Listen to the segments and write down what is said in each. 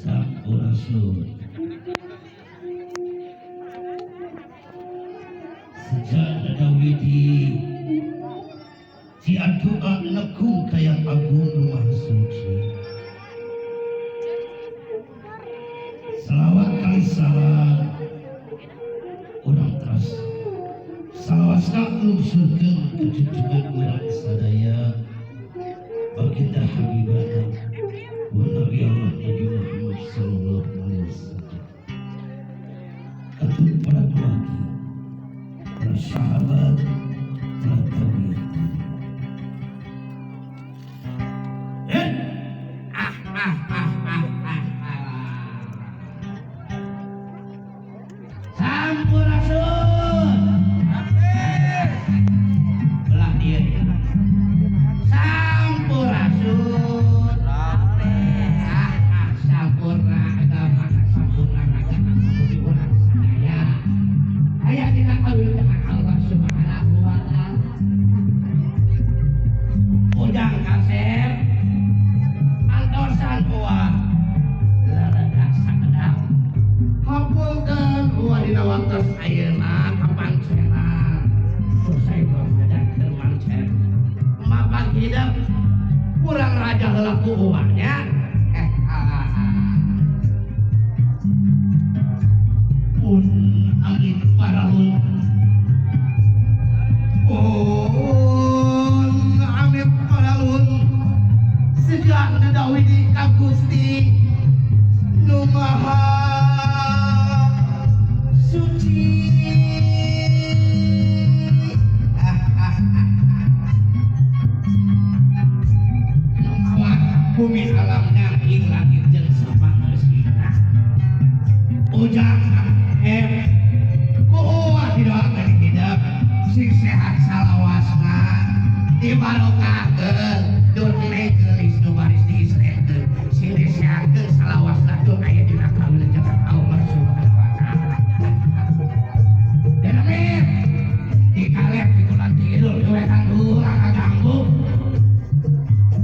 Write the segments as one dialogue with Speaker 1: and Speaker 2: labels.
Speaker 1: Sampurasun. Sejak dawidi diadua legung kayang agung rumah suci. Selawat kali salam urang teras salawasna lungsurkeun kejunjungan urang sadaya baginda habibana wa Nabi Allah Nabi Muhammad sallallahu alaihi wasallam. Ketut para keluarga, para sahabat, para tabi'in.
Speaker 2: Ah ah ah ah ah ah. Sampurasun. Belah dia ya. Sampurasun. Ah ah sampurna agama, sampurna agama bumi urang sadaya. Aya dina kawilujengan Allah Subhanahu wa taala. Ujang kasep antosan uah leledak sakedap. Hampulkeun uah dina waktos ayeuna kapancenan. Usai ngajarkeun mancen. Mapan hidup kurang raja heula ku uahnya. Eh ah, ah.
Speaker 1: Pun amit paralun, pun amit paralun, sejak dawidi ka Gusti nu Maha Suci.
Speaker 2: Ah, ah, ah, ah. Nu mawa bumi alam nyangking langit jeung sapangeusina. Ujang ku uah didoakeun hidup sing sehat salawasna, dibarokahkeun dur geulis nu baris diisrekeun, sing disehatkeun salawasna tur aya dina kawilujengan Allah Subhanahu wa taala. Denamit dikalep di kulon kidul diwetan urang kaganggu.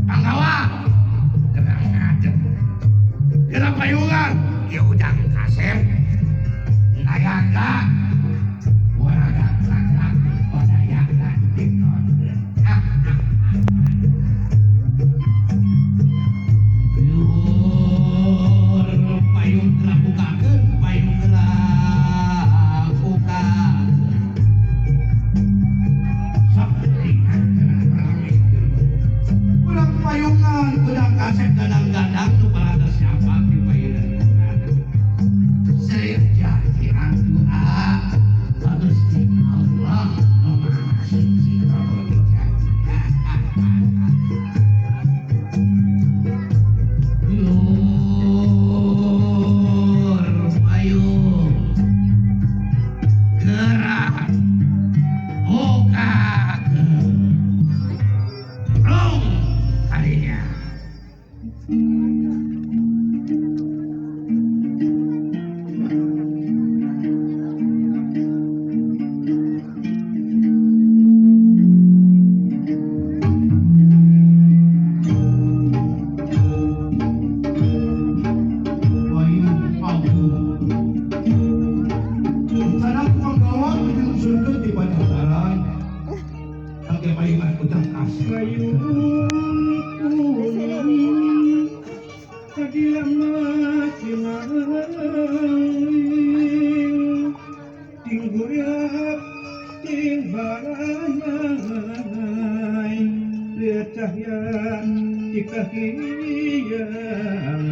Speaker 2: Panggawa gerang ngadeg gerang payungan ieu Ujang kasep nayaga waraga gerak odayana ditonkeun. Ah ah ah.
Speaker 1: Yur payung gerak bukakeun, payung gerak bukakeun. Sok urang payungan Ujang kasep gadang-gadang nu parada siapa di payungan.
Speaker 2: Sejati doa Gusti Allah nu Maha Suci.
Speaker 1: Yur payung gerak bukakeun. Rong kalinya. Kahyangan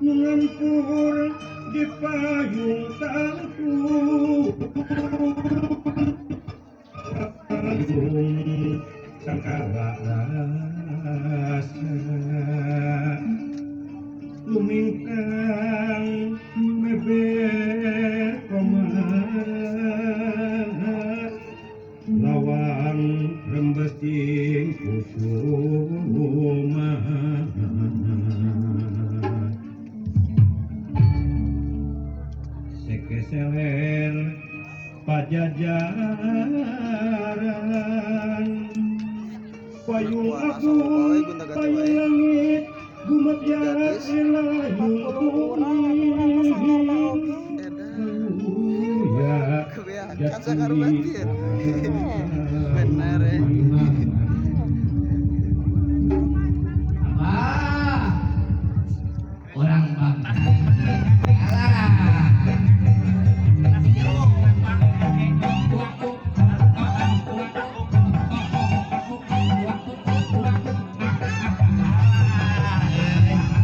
Speaker 1: nu ngampur di payung tangku sangkala rasa lumingkang meber komat lawang rembes jeung kusuma sekeseler pajajaran payung agung payung langit gumebyar elayung bumi.
Speaker 3: Edan. Kebiakan sakar batin. Benar ya.
Speaker 2: Abah, orang bangga. Alah.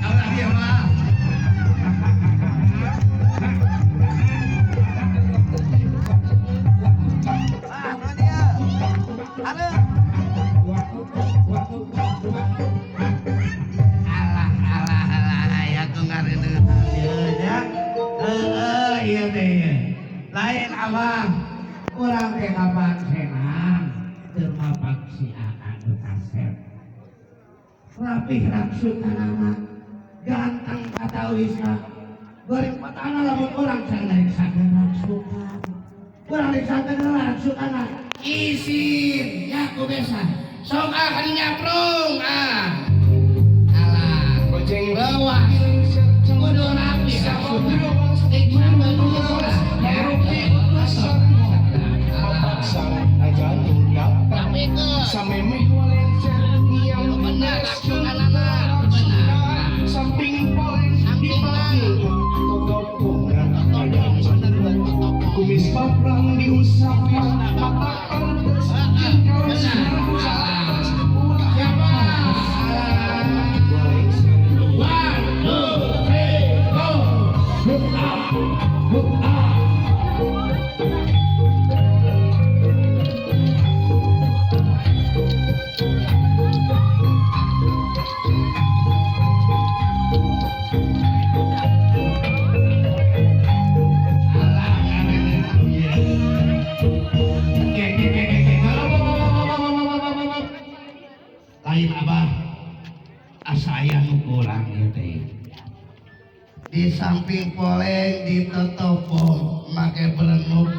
Speaker 2: Alah dia mah.
Speaker 3: Ah, mana dia? Halo.
Speaker 2: Alah, alah, alah, ya aku ngareuneuhan ieu nya. Heeh, ieu teh ieu. Lain abah, urang teh kapan senang teu mapak si Aa nu kasep. Rapih raksukanana, ganteng katawisna. Goreng patana lamun urang can dariksakeun raksukan. Urang dariksakeun raksukana. Isin nya ku besa. Sok ah ka nyaprung ah. Alah,
Speaker 4: Goceng
Speaker 2: bawa kudu rapi raksukan. Iksan dulu lah.
Speaker 4: Samemeh walencer ngiang
Speaker 2: Bener raksukanana, bener.
Speaker 4: samping poleng
Speaker 2: Sampingna.
Speaker 4: totopongan kumis paprang diusap mata pantes
Speaker 2: Benar. Siapa? One, two, three, go. Hook up, hook up. Alah, ngareuneuhan ieu. Ke, ke, ke, ke, ke. Lain abah, asa aya nu kurang ieu teh. Di samping poleng ditotopo make berenuk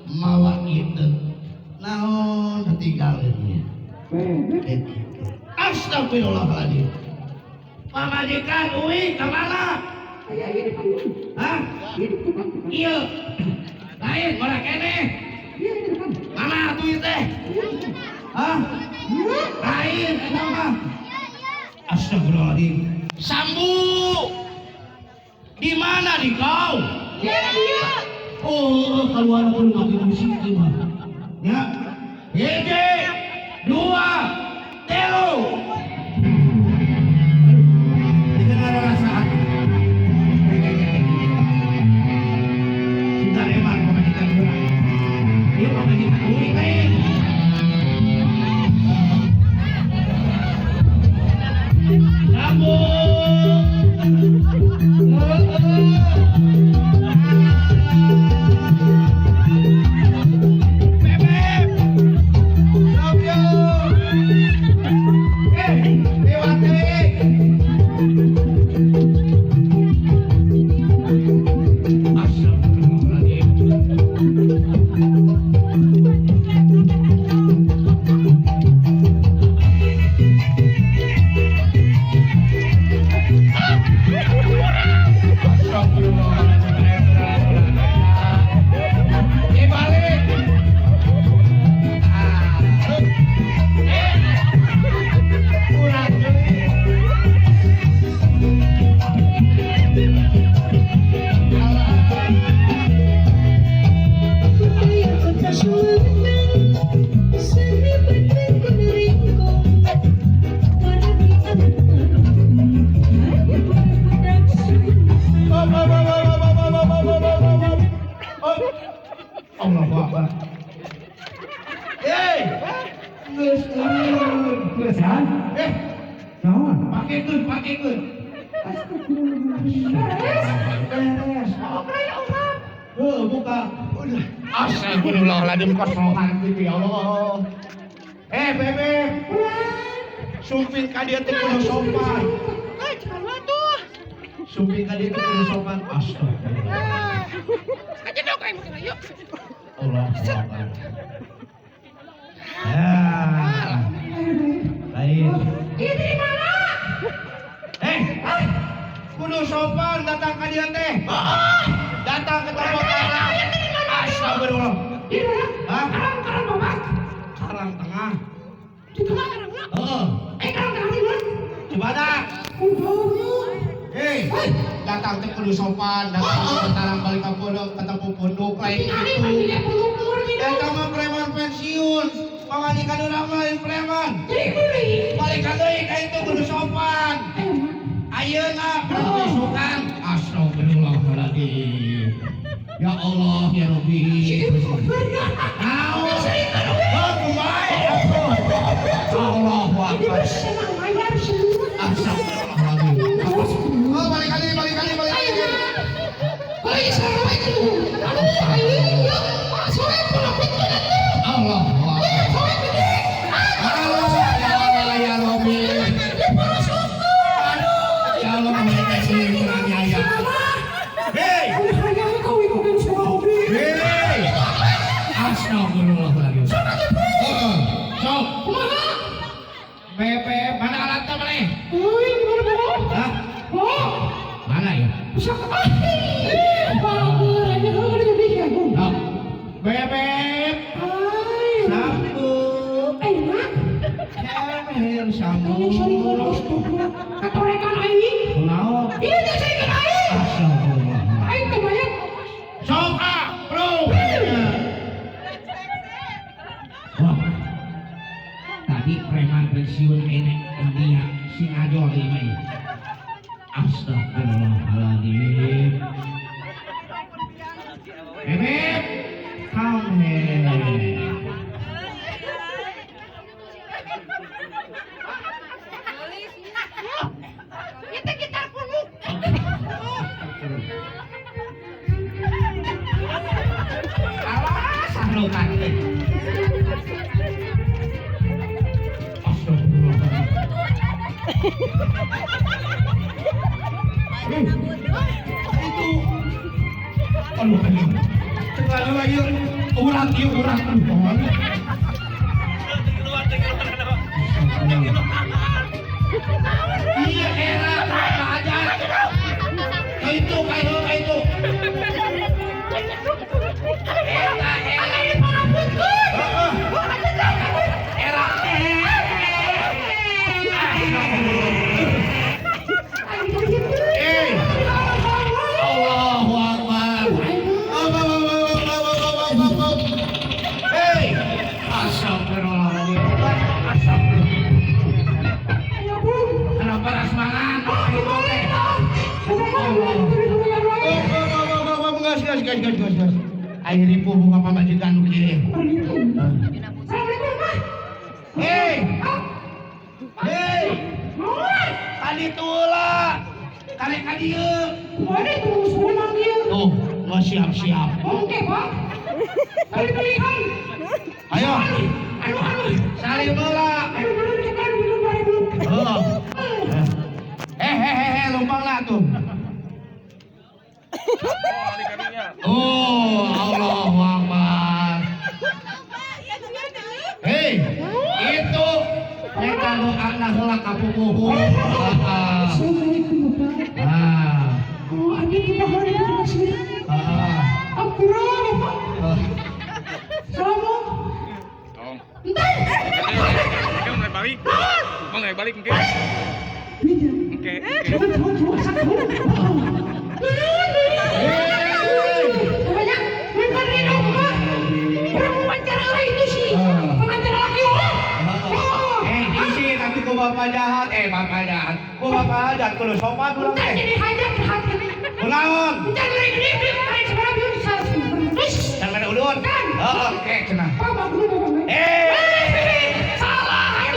Speaker 2: mawa itu. Naon ketinggalan ieu? Astagfirullahaladzim. Pamajikan uwi ka mana? Hah? Iya. Lain ora keneh. Mana atuh ieu teh? Hah? Lain eta mah. Astagfirullahaladzim. Sambu. Di mana di kau? Oh, keluar pun mati musik ieu mah. Ya. Hiji, dua, telu. Dikenal rasaan. Sudah emang pamajikan urang. Ieu pamajikan uing lain. Sambu. Bebek. Love you. Eh, Dewati. Astagfirullahaladzim.
Speaker 4: Geus.
Speaker 1: Eh,
Speaker 4: Naon?
Speaker 1: pakekeun, pakekeun. Beres. Heuh, buka. Udah. Astagfirullahaladzim, kosongan gitu ya Allah. Eh, Bebek. Sumping ka dieu teh kudu sopan. Sumping ka dieu teh kudu sopan. Astagfirullah. Allah Akbar. Ya. Lain. Eh, kudu sopan datang ka dieu teh. Datang ke tempat orang. Astagfirullah. Hah? Karang Tengah. Heeh. Cibadak. Eh, datang teh kudu sopan, datang ke tarang balik ka pondok, ketemu pondok lain gitu. Eta mah preman pensiun. Pamajikan urang mah lain preman. Balik ka deui ka itu kudu sopan. Ayeuna besukan. Astagfirullahaladzim. Ya Allah ya Rabbi. Naon? Oh, kumaha atuh? Allahu Akbar. Astagfirullahaladzim. Oh, balik kali, balik kali, balik kali. Allahu Akbar. Allah, ya Allah ya Rabbi. Aduh, ya Allah, kasih kurang ya. Hei, hei. Astagfirullahaladzim. Heeh. Sok. Bebek, mana alatnya mana? Hah? Mana ya? Sok. Bebek, sambung. Kemer sambung. Kunaon? Astagfirullah. Sok ah, bro. Wah. Tadi preman pensiun enek dunia sing ajol ieu mah. Astagfirullahaladzim. Bebek, come here. Awas, sahlukan teh. Astagfirullahaladzim. Itu. Aduh, aduh. Tengah ieu urang ieu urang aduh. Iya era aja. Itu kayak itu. Era era. Era. Eh. Allahu Akbar. Hei. Astagfirullahaladzim. Astagfirullah. Kenapa rasmanan? Itu teh. Gas gas gas gas gas gas. Air ripuh buka pamajikan nu kieu. Hei. Hei. Kali heula. Karek ka dieu. Tuh, mau siap-siap. Ayo. Salim heula. Oh. Eh, eh, eh, eh, lumpang lah tuh. Oh, Allahu Akbar. Hei, itu mereka doa heula ka pupuhu. Ah. Ah. Ah.
Speaker 5: Balik, mau nggak balik engke? Engke, engke.
Speaker 1: Eh, isi nanti ku bapak jahat, eh bapak jahat, ku bapak jahat kudu sopan urang teh. Kunaon? Can mana ulun? Heeh, oke cenah. Eh, salah.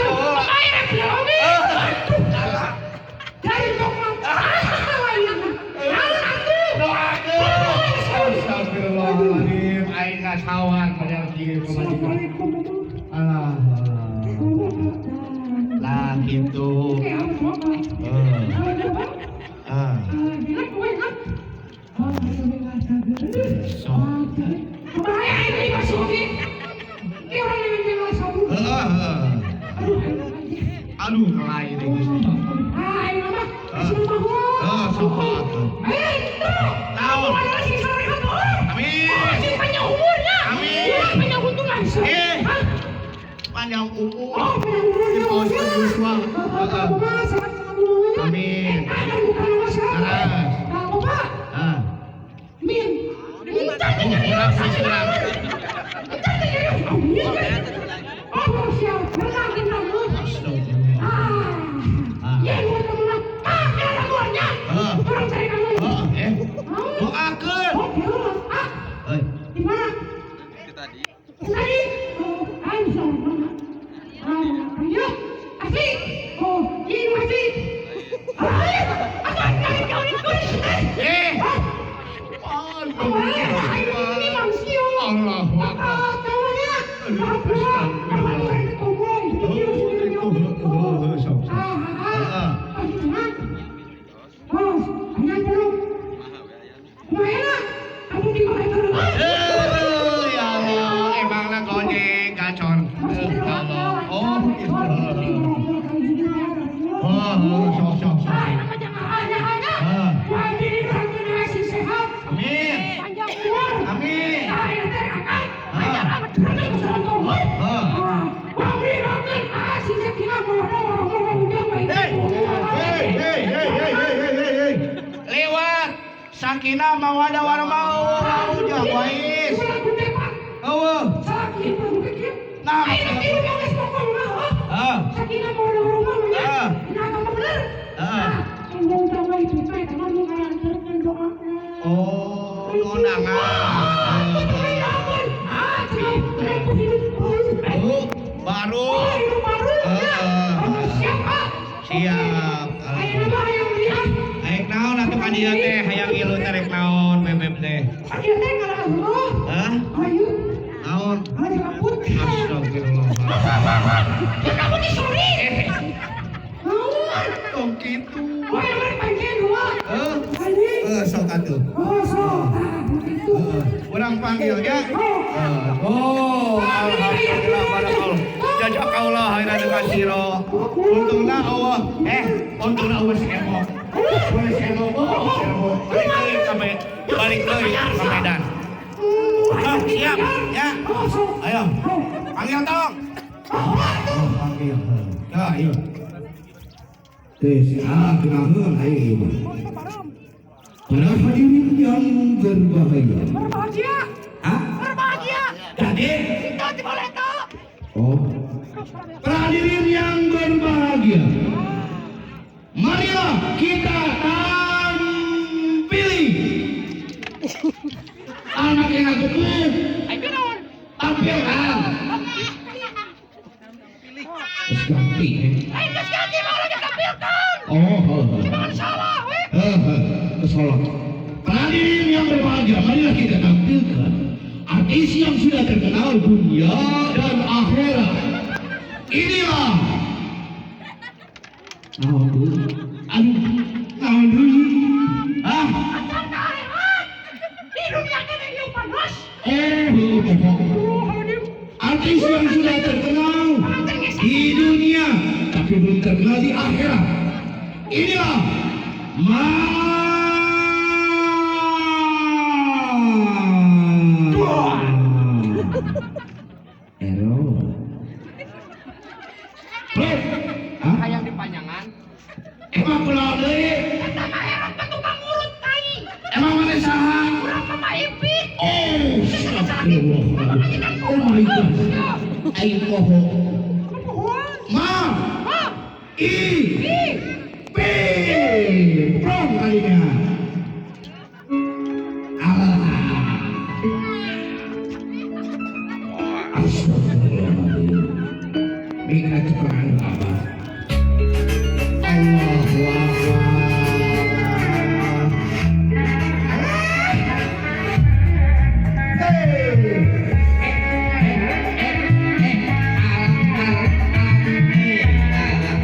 Speaker 1: Gitu. Ah. Aduh, lain Gusti. Sok atuh. Naon? Amin. Amin. Panjang umur. Di bawah Yuswa. Amin. Ah. Lewat sakinah mawadah warahmah ujang wais. Eueuh. Nah, oh, undangan. Oh, baru. Siap. Aek naon atuh ka dieu teh hayang ngilu teh rek naon bebeb teh. Hah? Naon? Astagfirullah. Tong kitu. Heuh, sok atuh. Urang panggil nya. Oh, alhamdulillah barakallah. Jazakallah khairan katsira. Untungna eueuh, untungna eueuh si Emo. Eueuh si Emo, balik deui ka Medan. Ah, siap ya. Ayo. Panggil tolong. Oh, panggil. Ya, ayo.
Speaker 2: Tes, genaheun ayo ieu mah. Para hadirin yang berbahagia.
Speaker 6: Berbahagia.
Speaker 2: Hah?
Speaker 6: Berbahagia.
Speaker 2: Tadi?
Speaker 6: Kita boleh tahu.
Speaker 2: Oh. Para hadirin yang berbahagia. Marilah kita tampili anak yang aku tampilkan. Terus ganti.
Speaker 6: Terus ganti malah ditampilkan.
Speaker 2: Oh,
Speaker 6: jangan salah, weh.
Speaker 2: Salah. Para hadirin yang berbahagia, marilah kita tampilkan artis yang sudah terkenal dunia dan akhirat. Inilah. Naon dulu? Aduh, naon dulu? Ah?
Speaker 6: Di dunia kan yang panas.
Speaker 2: Artis yang sudah terkenal di dunia tapi belum terkenal di akhirat. Inilah Ero.
Speaker 1: Hayang dipanjangan.
Speaker 2: Emang kula deui?
Speaker 6: Eta mah Ero mah tukang urut tai.
Speaker 2: Emang mana saha?
Speaker 6: Urang mah Ipit.
Speaker 2: Oh, astagfirullah. Oh my God. Aing poho. Ma. I. P. Prong kalinya. Allah. Astagfirullahaladzim. Mingat tukangan apa? Allahu Akbar.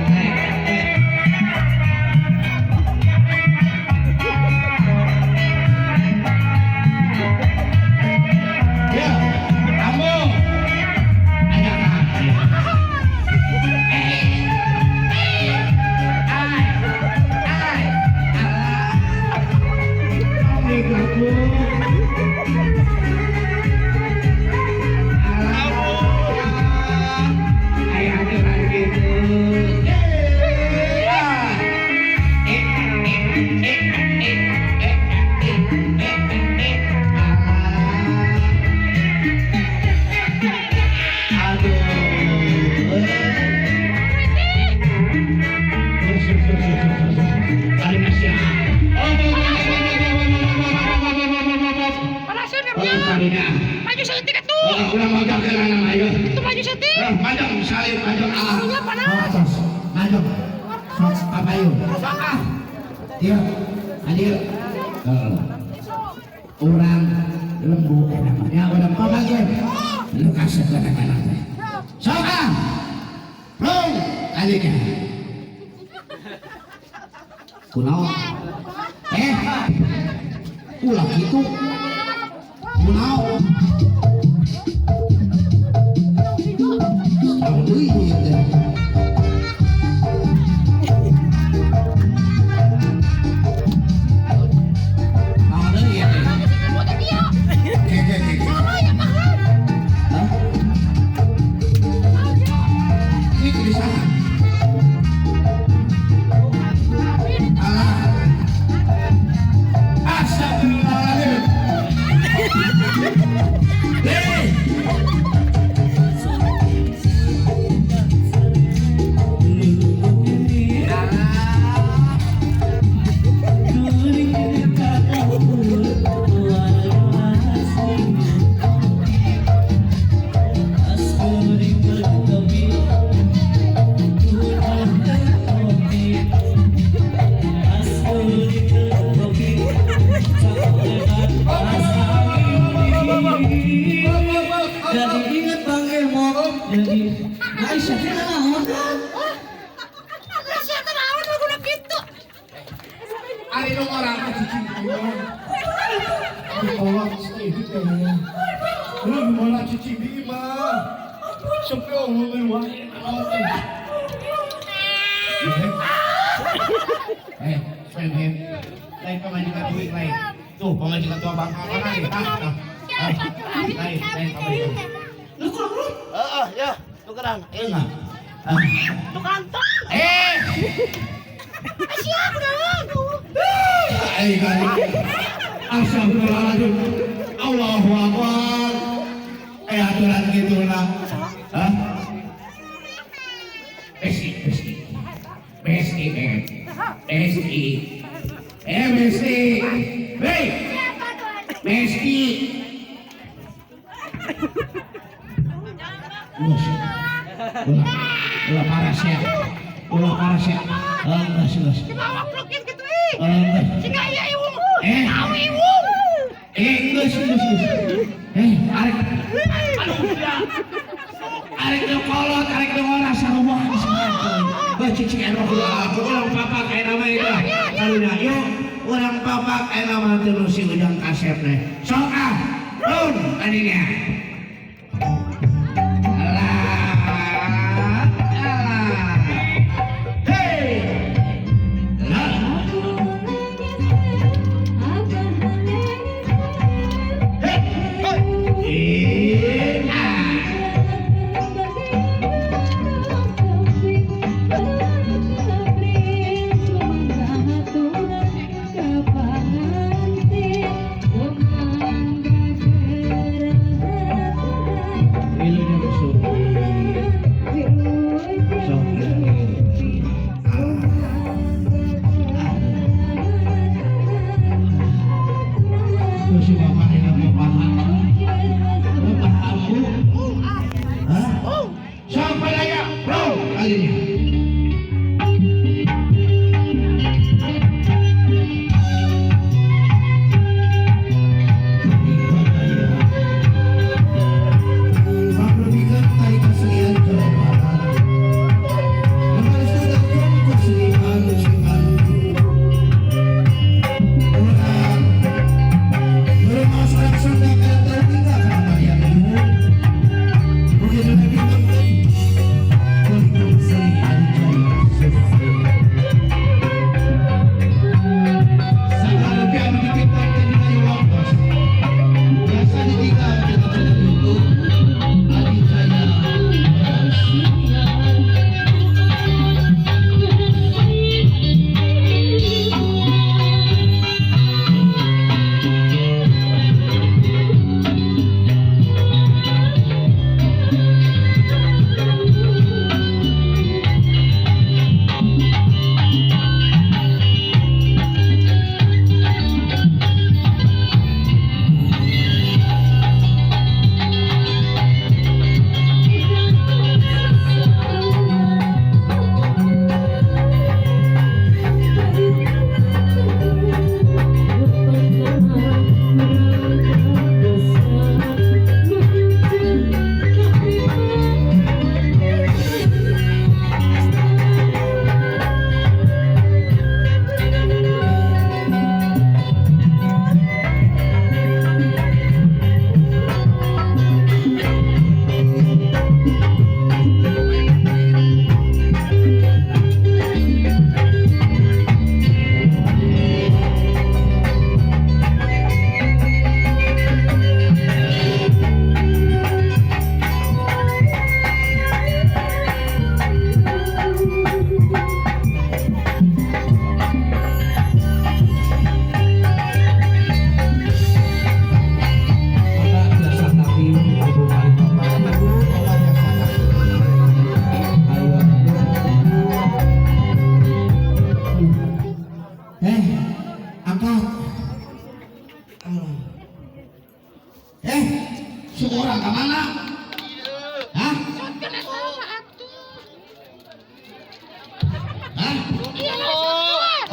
Speaker 2: Hey. Aduh. Sok papayu. Sok ah. Dieu. Adieu. Heeh. Urang lembu eta mah nya urang papageun. Nu kasep kana teh. Sok ah. Plung alika. Kunaon? Ulah kitu. Kunaon? Tahu deui ieu teh. Naon deui ieu teh? Ke ke ke. Hah? Ini di sana. Alah. Astagfirullahaladzim. Hei.
Speaker 4: Jadi inget Bang Emok, jadi Aisyah teh naon?
Speaker 6: Aisyah teh naon laguna kitu?
Speaker 1: Ari nu orang mah cicing di kolot saeutik teh. Lu mola cicing di imah. Sampai ngomong wae naon teh. Eh, lain pamajikan duit lain. Tuh pamajikan tua bangka mana nih? Lain, lain pamajikan.
Speaker 4: Lu kurang lu?
Speaker 3: Heeh, ya, tukeran.
Speaker 2: Enggak.
Speaker 6: Tukang tong.
Speaker 2: Eh,
Speaker 6: Aisyah kunaon?
Speaker 2: ai kali. Astagfirullahaladzim. Allahu Akbar. Eh aturan gitu lah. Hah? Besi, besi. Besi, eh. Besi. Eh, besi. Hei. Besi. Ulah, ulah paras ya. Ulah paras ya. Enggak, enggak.
Speaker 6: Dibawa pelukis gitu ih.
Speaker 2: Enggak.
Speaker 6: Sehingga iya iwung.
Speaker 2: Eh.
Speaker 6: Tahu iwung.
Speaker 2: Eh, enggak, enggak, enggak. Eh, arek. Aduh, ya. Arek nu kolot, arek nu ora sarua geus. Heuh, cicing anu kudu aku urang papak aya nama itu. Karunya yuk, urang papak aya nama teh nu si Ujang kasep teh. Sok ah, turun tadinya. Alah, alah. Hei. Lah. Hei. Eh, ah.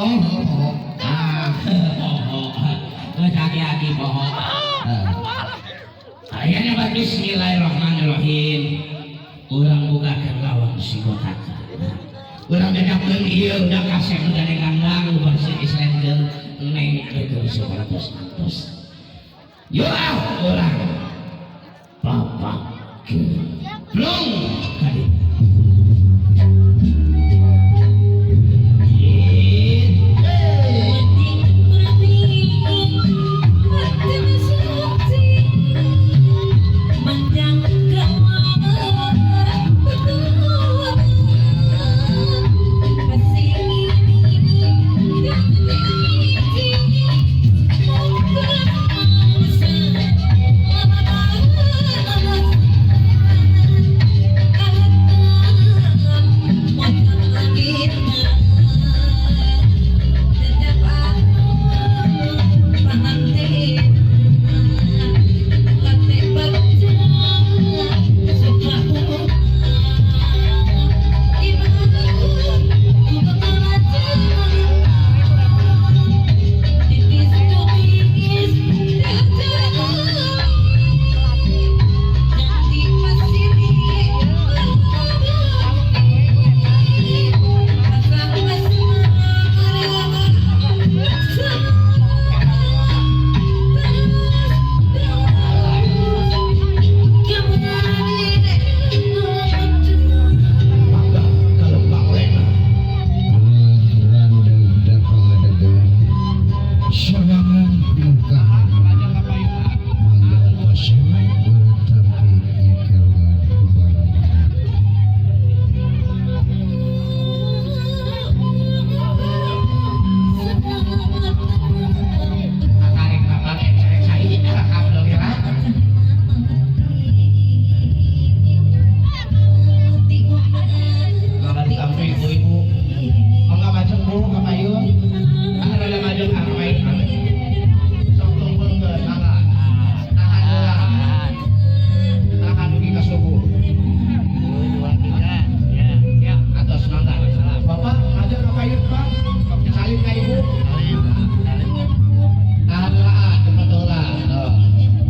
Speaker 2: Oh, poho. Ah, poho. Geus aki-aki poho. Ayeuna mah bismillahirrahmanirrahim. Urang bukakeun lawang si botak. Urang bedakeun ieu udah kasep udah gandang bersih islenkeun neng keur 100 antos. Yo ah, urang.